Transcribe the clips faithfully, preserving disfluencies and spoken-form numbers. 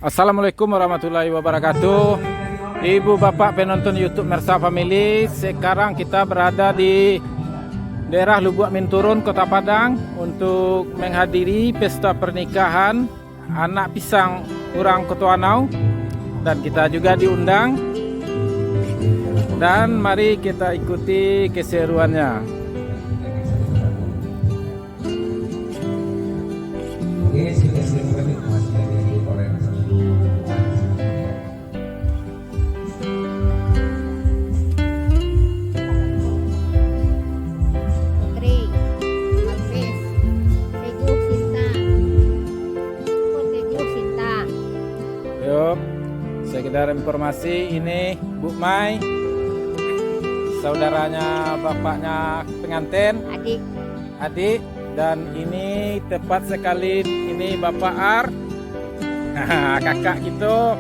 Assalamualaikum warahmatullahi wabarakatuh. Ibu bapak penonton YouTube Mersa Family, sekarang kita berada di daerah Lubuak Minturun, Kota Padang, untuk menghadiri pesta pernikahan anak pisang urang Koto Anau, dan kita juga diundang. Dan mari kita ikuti keseruannya. Oke, sudah siap, masih ada di orange. Putri, Hafiz, Teguh, Sinta. Teguh, Sinta. Yo, sekedar informasi, ini Bu Mai, saudaranya bapaknya pengantin. Adik. Adik, dan ini tepat sekali, ini Bapak Ar. Kakak kito,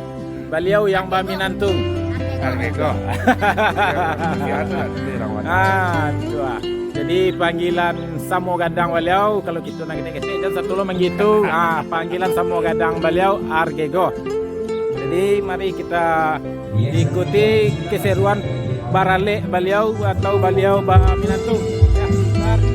baliau yang baminantu. Argego. Ah, tu ah. Jadi panggilan samo gadang baliau, kalau kito nak ketek-ketek, jan sato lo manggitu. Ah, panggilan samo gadang baliau Argego. Jadi mari kita ikuti keseruan baralek baliau atau baliau baminantu. Ya, mari.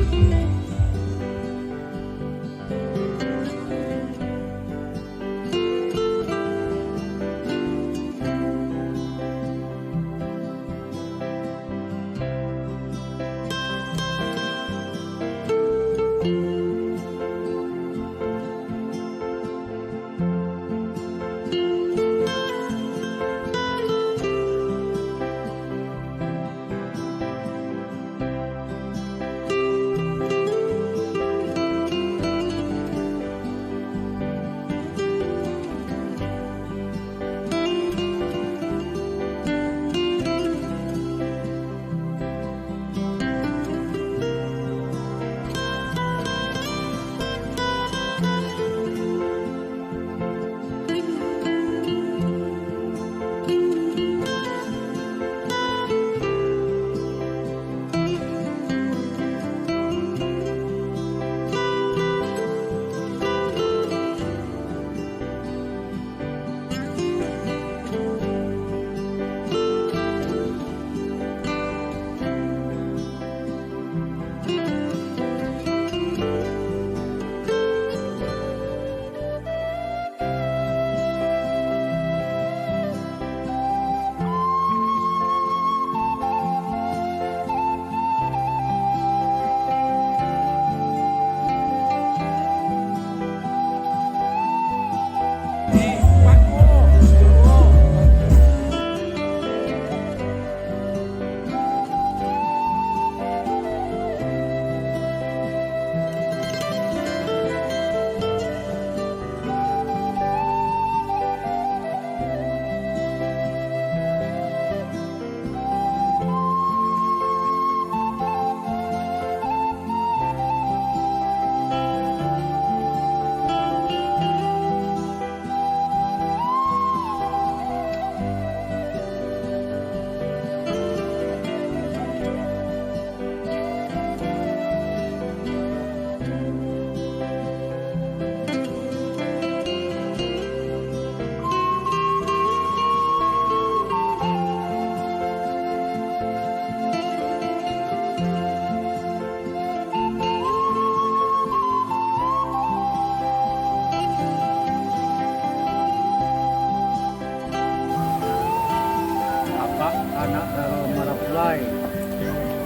Apak anak daro marapulai.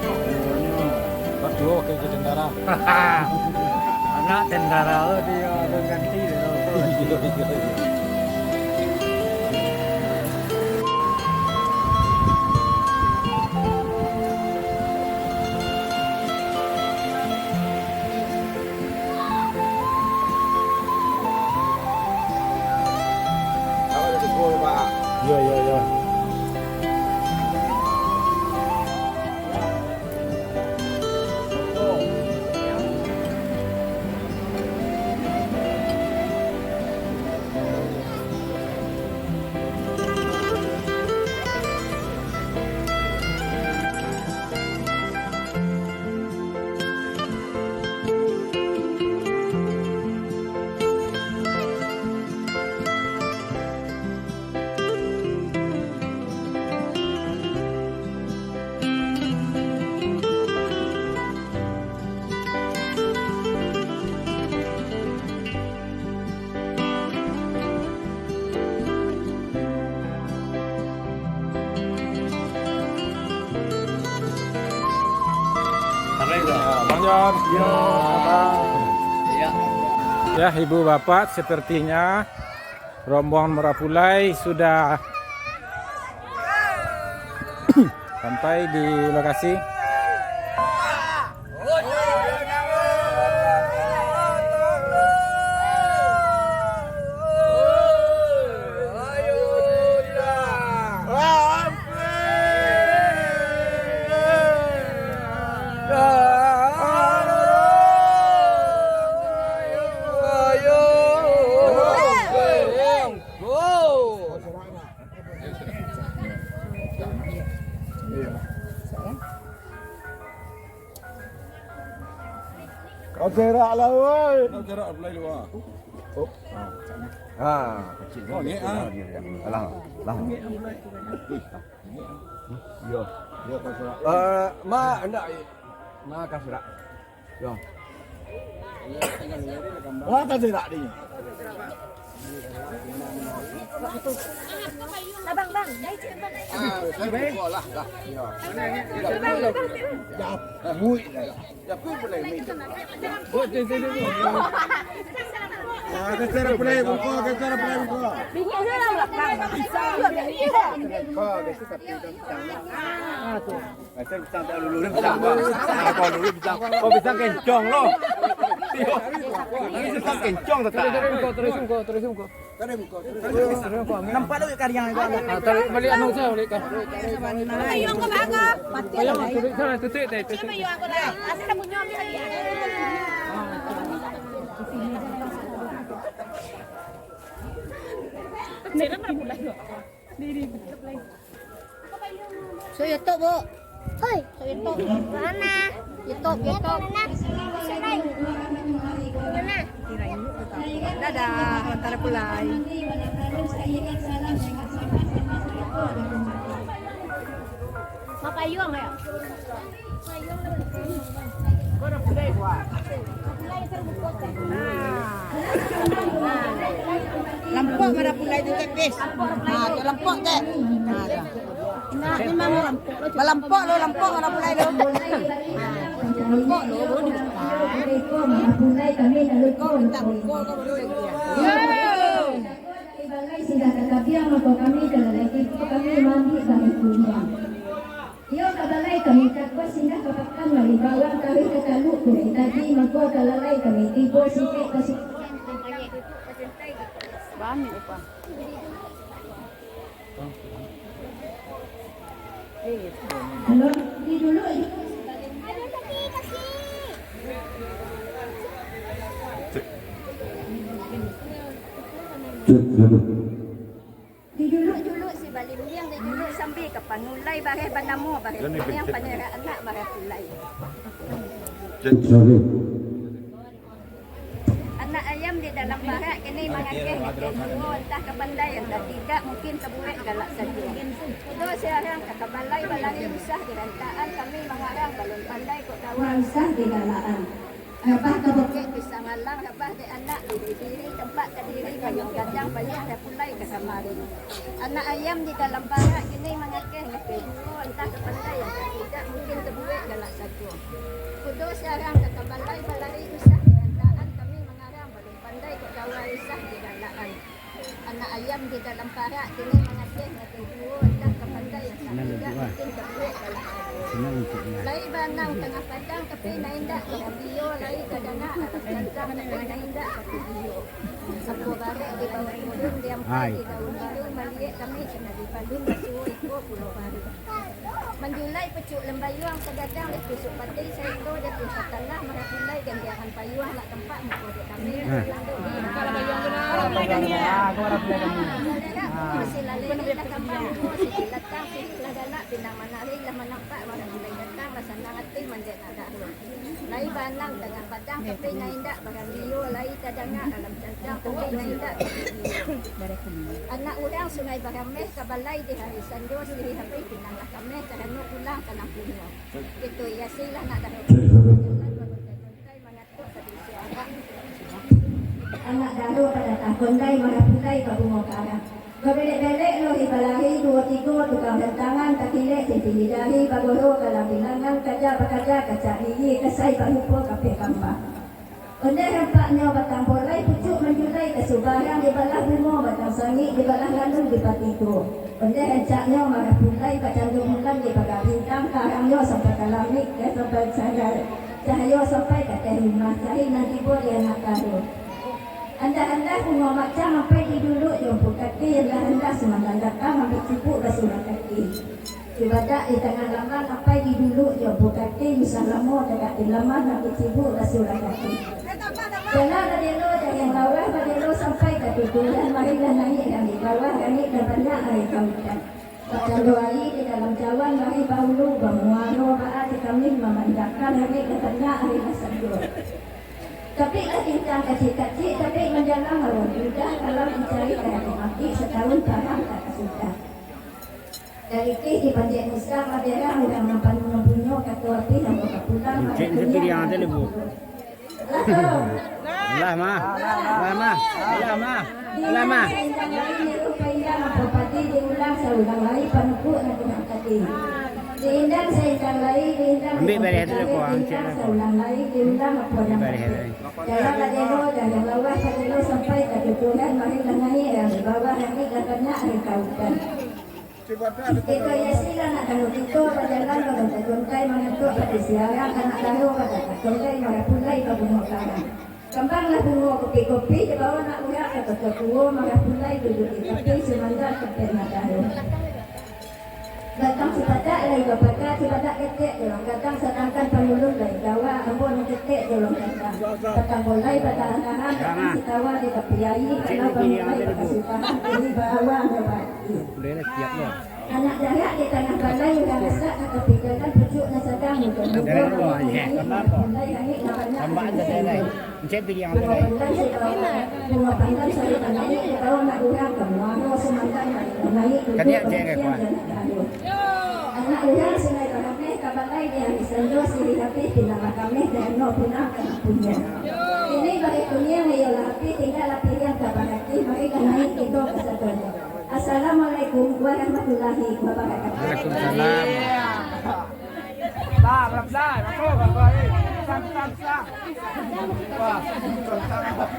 Umurnyo. Batua kayak tentara. Anak tentara lo dia ganti lo. Iya, iya, iya. Iyo, iyo, iyo. Ya, ibu bapak, sepertinya rombongan Marapulai sudah sampai di lokasi. Kau serak lah, woi. Nak serak, mulai luar. Oh. Ha, kecil. Oh, ni, ah. Alah, alah. Yo. Yo, kau serak. Eh, ma, ndak. Ma, kau serak. Yo. Wah, tak serak dia. Abang, bang, naik, bang. Ah, saya buka lah, lah. Ya. Bang, bang, bang, bang. Ya, buik lah. Ya, buik boleh, buik. Buik, buik, buik, buik. Ah, kita boleh buka, kita boleh buka. Bingit je lah, bang. Bisa. Buka, kita tak pintar. Ah, tu. Macam pisang tak lulu, dia pisang apa? Ah, kau lulu pisang. Kau pisang kencong lo. Ini pisang kencong tak? Terus, terus, terus, terus, terus, terus. Nampak tu kariang itu. Ah, tarik balik anu saya, balik kah? Payung ke baga? Payung, tutup, sana, tutup, tutup. Payung aku dah. Asal dah punya ambil lagi. Saya nak mulai. So, YouTube, Bu. Hoi. So, YouTube. Mana? YouTube, YouTube. Mana? Dadah, Marapulai. Mak Payung, ya? Lampok Marapulai tu, Tek, pis. Ha, tu lampok, Tek. Ha, tu. Nah, memang lampok lo. Lampok lo, lampok Marapulai lo. Ha. Lampok lo, baru ni. Kau minta buka, kau baru lagi. Balai sudah tatabiang, mako kami ka lalai tibo, kami maambiak balai kuliah. Iyo ka balai kami, cako singgah ka pakan, mali bawang kami ka Taluk Puri tadi, mangko ka lalai kami tibo, sitek ka si-, Halo, di dulu. Cek, satu. Dijuluk-juluk si balindiang, dijuluk sambil ka pangulai, bareh banamo, bareh kuniang, panerak anak, bareh pulai. Anak ayam di dalam parak, kini mangakeh ngakeh juo, antah ka pandai, antah tidak, mungkin tabuek galak sajo. Kudo si arang ka kabalai, balari usah di rantaan, kami mangarang balun pandai, kok kawa usah di galaan. Rabah ka bukik pisang alang, rabah dek anak diri-diri, tampak ka diri manyong gadang, payah dah pulai ka kamari. Anak ayam di dalam parak, kini mangakeh ngakeh juo, antah ka pandai, antah tidak, mungkin tabuek galak sajo. Kudo si arang ka kabalai, balari usah di rantaan, kami mangarang balun pandai, kok kawa usah di galaan. Anak ayam di dalam parak, kini mangakeh ngakeh juo, antah ka pandai, antah tidak, mungkin tabuek galak sajo. Lai baanang tangah padang, tapi nan indak ka radio, lai tadanga alam cantang, tapi nan indak ka video. Apo barek di bawah murun, diampai di daun baru, maliek kami ka nadi balun, basuo iko pulo baru. Manjulai pucuak lambayuang, sagadang dek pucuak pati, saito dek pucuak tanah, marapulai gandiangan payuang, lah tampak muko dek kami. Nah. Marapulai gandiang. Marapulai gandiang. Masih lalai lah kambang muko, sirih latang, sirih lah galak, pinang manari lah manampak, marapulai datang lah sanang ati, manjadi nak daruak. Lai baanang tangah padang, tapi nan indak barambio, lai tadanga alam cantang, tapi nan indak barambio. Anak urang Sungai Barameh ka balai di hari sanjo, sirih abih pinang lah kameh, karano pulang ka nan punyo. Itu iya silah nak daruak. Anak daruak padatah kondai, marapulai ka bungo karang. Babelek-belek lo di balari duo tigo tukang rantangan, takilek tintin di dari, bagoro galang bilangan, kaja bakaja kacak gigi, kasai barupo kapeh kambang. Ondeh rampaknyo batang bolai, pucuak manjulai ka subarang, dibalah bungo batang sangik, dibalah lalu dipatigo. Ondeh rancaknyo marah pulai, bacando bulan dipaga bintang, tarangnyo sampai ka langik, sampai cahayo sampai ka ateh rumah, cari nan tibo di anak taruh. Andah-andah bungo macam, ampai di dulu jo ampu kaki, andah-andah sumandang datang, ambiak cibuk basulah kaki. Dibadak di tangah laman, ampai di dulu jo ampu kaki, usah lamo tagak di laman, ambiak cibuk basulah kaki. Jalan badelo, jalan lawah badelo, sampai ka tutulan, marilah naiak nan di bawah, langik nan banyak ari ka udan. Bacando aia di dalam cawan, mari bahulu bamuaro, baa di kami mamandangkan, langik nan banyak ari ka sanjo. Tapi lah bintang kacik-kacik, tapi manjalang awan udah, kalau dicari ka hati mati, satahun parang tak sudah. Dari tih di Pancik Musang, maderang urang nan panuh punyo, kato api nan bapulang, Encik, encik pilihan ate lebu. Lah, mah. Lah, mah. Lah, mah. Lah, mah. Saindang lai niru paindang apo padi, diulang saulang lai panukuk nan kurang tadi. Diindang saindang lai, diindang Ambil bareh tu, diindang, Ko, angcik diindang lah, Ko. Saulang lai, diulang apo nan Bareh tadi. Lai. Jalan badelo, jalan lawah badelo, sampai ka tutulan, marilah naiak nan di bawah, langik nan banyak ari ka udan. Iko Yasin anak dahulu kito, bajalan bagontai-gontai, mangantuak padi siarang, anak dahulu badatak tonggai, marapulai babungo karang. Kambanglah bungo kopi-kopi, dibawo anak urak ka koto tuo, marapulai duduak di tapi, sumandang ka pernah dahulu. Batang cipadak lai bapakah, cipadak ketek jolong gadang, sadangkan pangulun lai gawa, ambo nan ketek jolong gadang. Batang bolai batahan-tahan, batang sitawa di tapi aia, kalau bamulai bakasukahan, kini baawa nyo baati. Anak jarak di tangah balai, urang asak ka tapi jalan, pucuak nan sadang mudo-mudo, mulai angin nan banyak. Bungo pandan sari ka langik, dibawo anak urang ka muaro, sumandang ka langik, duduak babakian jo anak dahulu. Anak urang Sungai Barameh, ka balai di ari sanjo, sirih abih pinang lah kameh, dano pinang ka nan punyo. Kini bari kuniang, iyo lah abih, tingga lah piriang ka barati, marilah naiak kito kasadonyo. Assalamualaikum warahmatullahi wabarakatuh. Waalaikumsalam.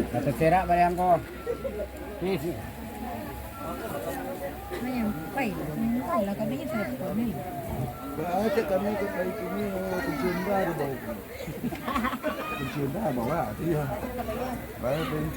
Bateterak baliang ko. Nih, sih. Mayam, pai. Pai lah kami itu. Baca kami ke pai kini, oh, kuncian baru bawa. Kuncian baru bawa, iya. Baru, baru.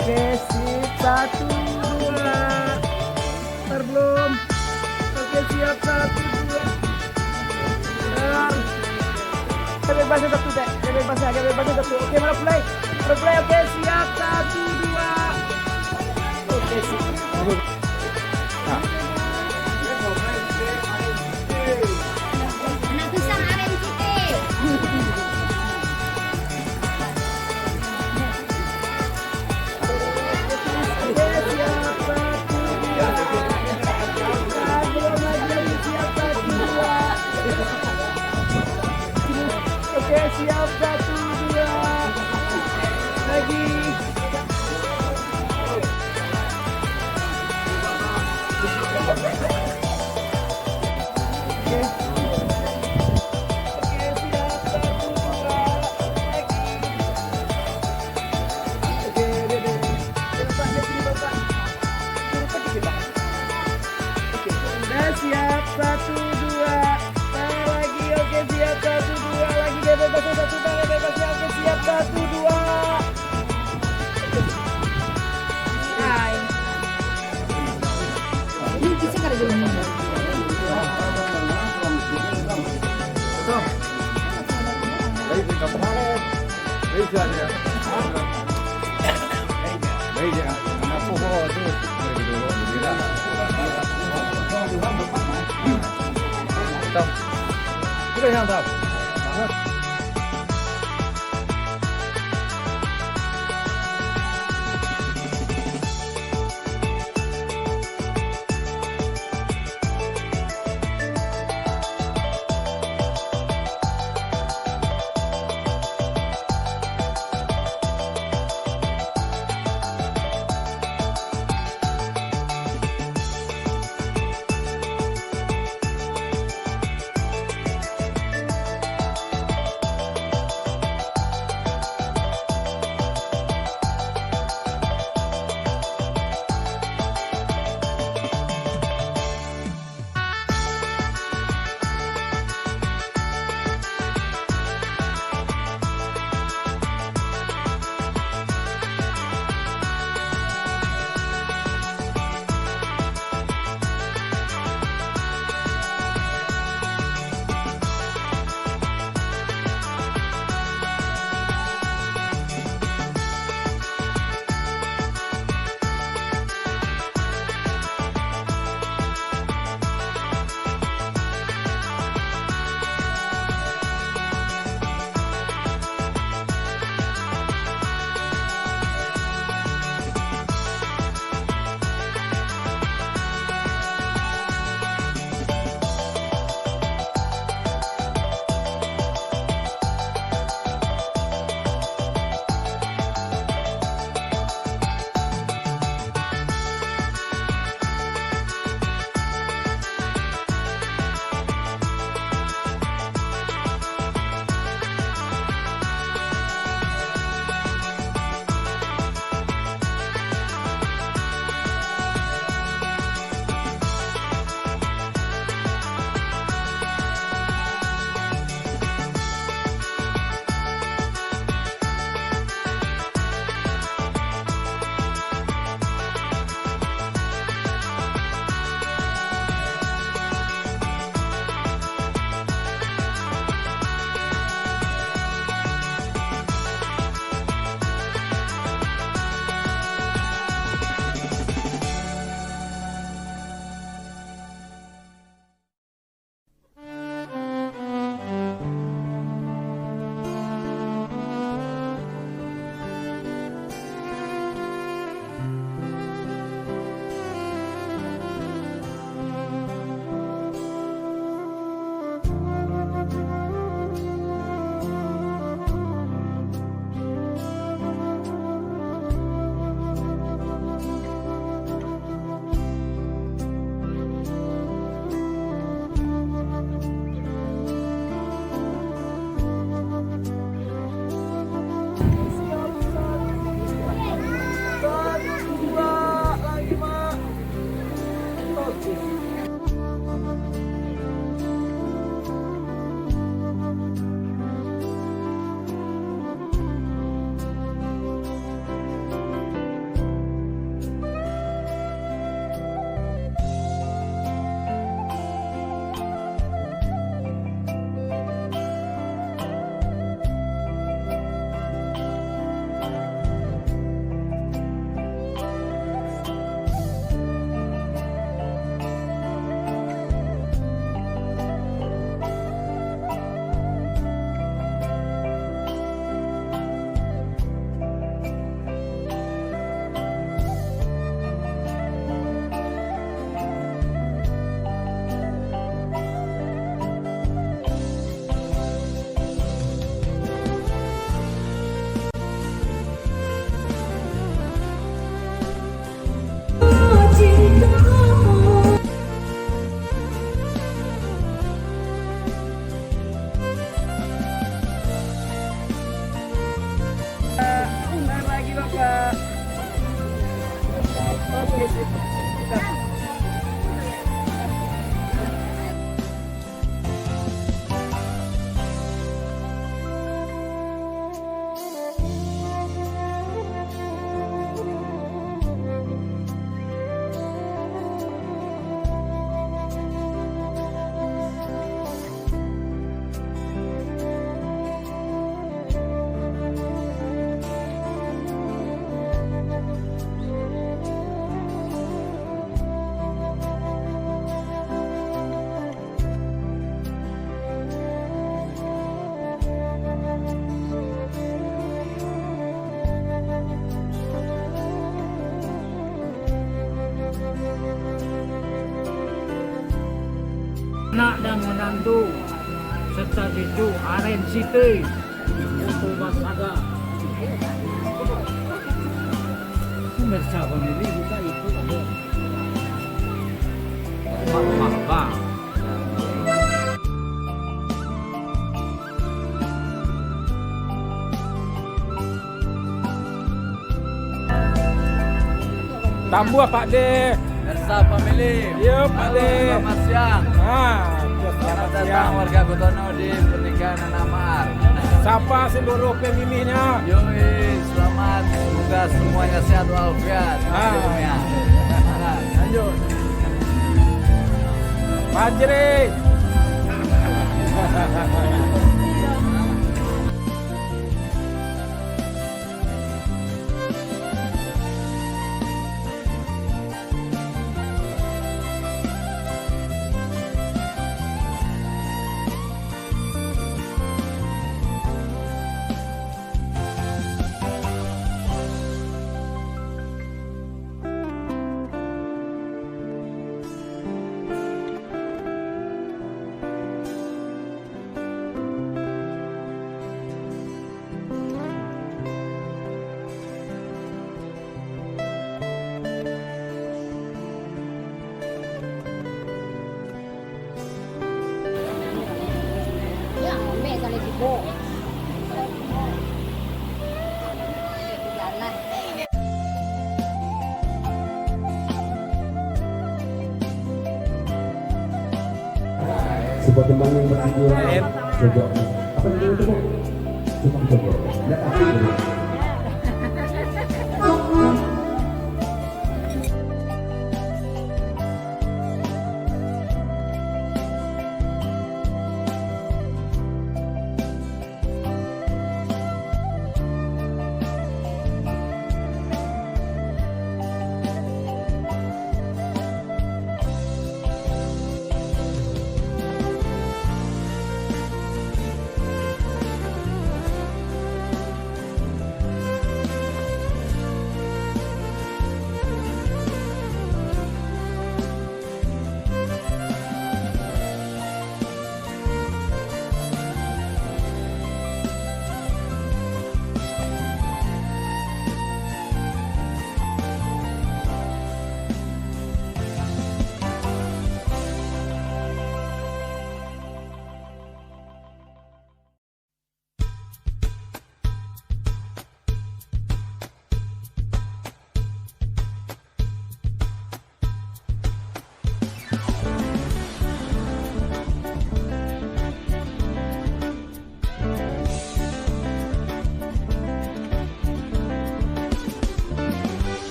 Oke, sip. Satu, dua. Start belum? Oke, siap. Satu, dua. Start. Agak bebasnya satu, Cek. Agak bebasnya, agak bebasnya satu. Oke, mana mulai? Mana mulai? Oke, siap. Satu, dua. Oke, sip. Nah. Anak pisang aren putih. Oke, siap, satu, dua. Lagi. Oke. Oke, siap, satu, dua, lagi. Oke, deh, deh. Bapak, deh, sini, Bapak. Bapak, dikit, Pak. Oke. Udah siap, satu, dua, tarik lagi. Tu, serta itu Aren City. Itu Mas Aga. Pemirsa pemilih kita itu ada. Rumah-rumah bang. Tambuah, Pak De. Pemirsa pemilih. Yo, Pak De. Halo, selamat siang. Ah, selamat datang warga Kotono di pernikahan anak Mak Ar. Sapa seluruh pemilihnya? Yoi, selamat. Semoga semuanya sehat walafiat. Ah. Amin, ya. Lanjut. Fajri. Sebuah tembang yang berjudul Cogok. Apa judulnya itu, Bu? Cuma Cogok. Nggak tahu judulnya.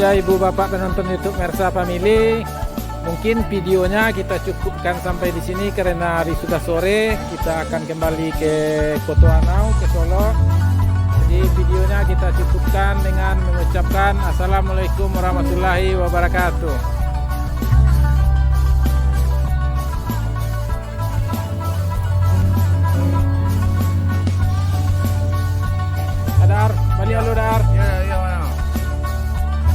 Ya, ibu bapak penonton YouTube Mersa Family, mungkin videonya kita cukupkan sampai di sini karena hari sudah sore, kita akan kembali ke Koto Anau, ke Solok. Jadi videonya kita cukupkan dengan mengucapkan Assalamualaikum warahmatullahi wabarakatuh.